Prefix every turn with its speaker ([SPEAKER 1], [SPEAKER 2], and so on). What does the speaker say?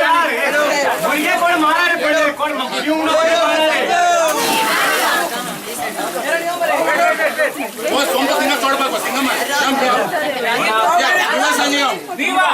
[SPEAKER 1] भुरगे कोण मारा रे पडले कोण येवंक ना कोण मारा रे.
[SPEAKER 2] ओ सोमतो सिंगा चोडपाक सिंगा मार जम्प विवा सांगियो.
[SPEAKER 1] विवा.